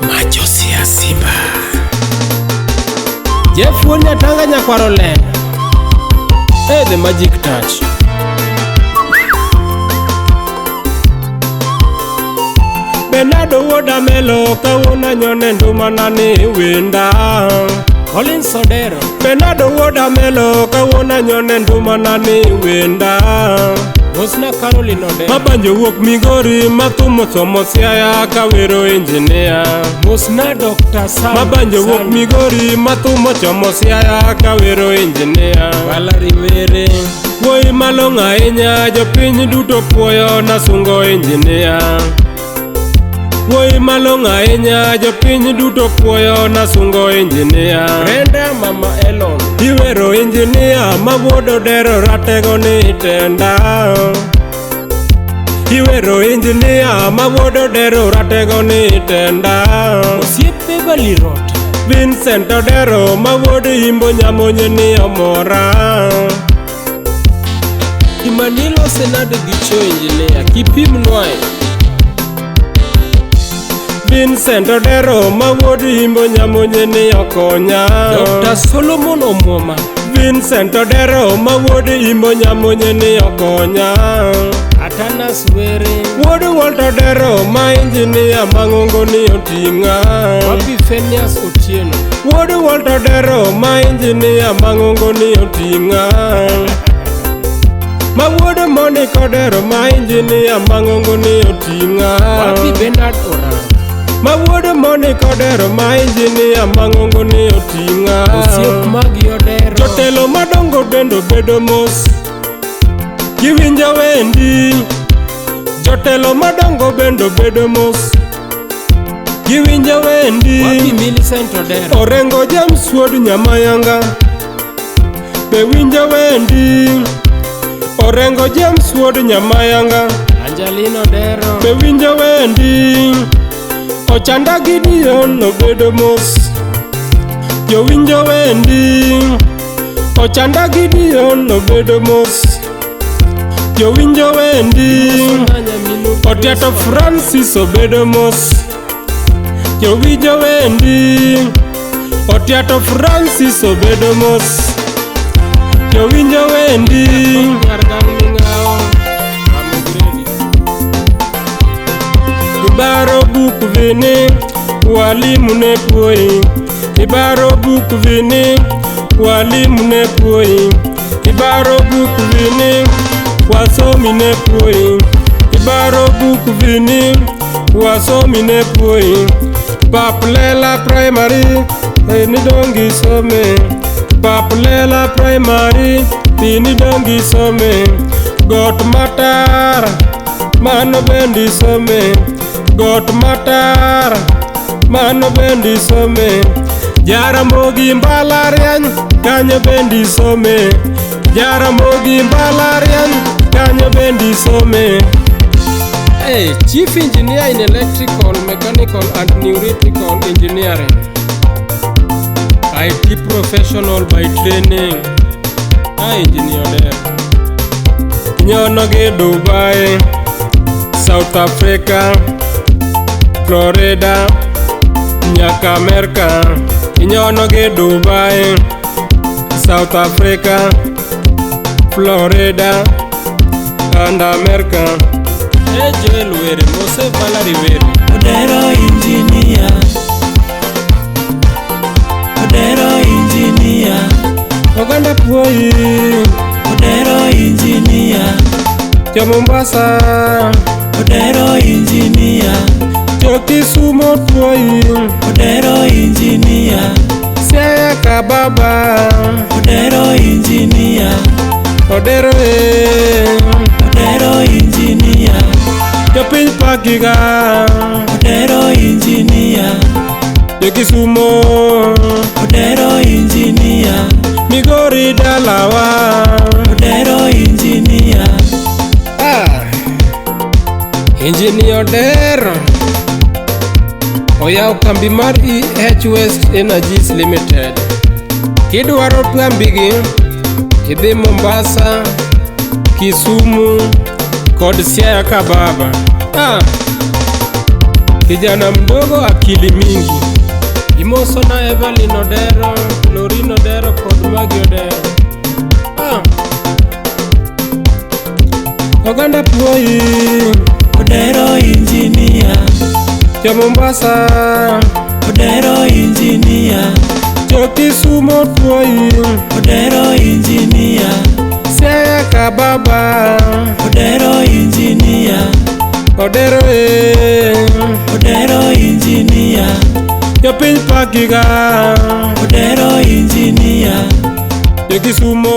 Machozi ya Simba. Jeff wuod Nyatanga nyakwar Olenda. Hey, the magic touch. Bernardo wuod Amelo kawuono anyone ndumana ni wenda. Collins Odero. Bernardo wuod Amelo kawuono anyone ndumana ni wenda. Mosna Caroline Odero. Mabanjo wuok Migori mathumo somo Siaya kawero engineer. Mosna Dr. Sam. Mabanjo wuok Migori mathumo chomo Siaya kawero engineer. Valerie Were. Wuoyi malong'o ahinya jopiny duto puoyo nasungo engineer. Wuoyi malong'o ahinya jopiny duto puoyo nasungo engineer. Brenda Mama Elon. Iwero engineer ma wuod Odero ratego ni tenda. Iwero engineer ma wuod Odero ratego ni tenda. Osiep Beverly Rota. Vincent Odero ma wuod Imbo nyamonye ni omora. Imanilo Senado gi cho engineer kipim nwae. Vincent Odero ma wuod Imbo nyamonye ni okonya. Dr. Solomon Omwoma. Vincent Odero ma wuod Imbo nyamonye ni okonya. Atanas Were. Wuod Walter Odero ma engineer mang'ongo ni oting'a. Wapi Phineas Otieno. Wuod Walter Odero ma engineer mang'ongo ni oting'a. Ma wuod Monica Odero ma engineer mang'ongo ni oting'a. Wapi Bernard Orang. Ma wuod Monica Odero ma engineer mang'ongo ni oting'a. Osiep Magi Odero. Jotelo madongo bende bedo mos. Giwinjo wendi. Jotelo madongo bende bedo mos. Giwinjo wendi. Wapi Millicent Odero. Orengo James wuod Nyamayanga. Be winjo wendi. Orengo James wuod Nyamayanga. Angelina Odero. Be winjo wendi. Ochanda Gideon obedo mos. Jowinjo wendi. Ochanda Gideon obedo mos. Jowinjo wendi. Otiato Francis obedo mos. Jowinjo wendi. Otiato Francis obedo mos. Jowinjo wendi. Ibaro buk vini, walimu ne puoyi. Ibaro buk vini, walimu ne puoyi. Ibaro buk vini, wasomi ne puoyi. Ibaro buk vini, wasomi ne puoyi. Pap Lela Primary, ni dongi some. Pap Lela Primary, ni dongi some. Got matar, mano bendi some. Got matar, mano bendi some. Jaramogi mbalariany, kanyo bendi some. Jaramogi mbalariany, kanyo bendi some. Hey, Chief Engineer in Electrical, Mechanical and Neuretical Engineering. IT professional by training. Engineer there. Nyono gi Dubai, South Africa, Florida, nyaka America. Inyono gi Dubai, South Africa, Florida, and America. Hey Joel Were, Mose Valerie Were. Odero engineer. Odero engineer. Oganda puoyi. Odero engineer. Jo Mombasa. Odero engineer. Jo Kisumo puoyi. Odero engineer. Siaya kababa. Odero engineer. Odero e. Odero engineer. Jopiny pakiga. Odero engineer. Jo Kisumo. Odero engineer. Migori dalawa. Odero engineer. Ah. Engineer Odero oyawo kambi mar EH West Energies Limited. Kidwaro kambigi, idhi Mombasa, Kisumu, Kod Siaya ka baba. Ah. Kijana mdogo akili mingi. Imoso na Evelyn Odero, Lorin Odero kod Maggie Odero. Ah. Oganda puoyi. Odero engineer. Jo Mombasa. Odero engineer. Jo Kisumo puoyi. Odero engineer. Siaya ka baba. Odero engineer. Odero e. Odero engineer. Jopiny pakiga. Odero engineer. Jo Kisumo.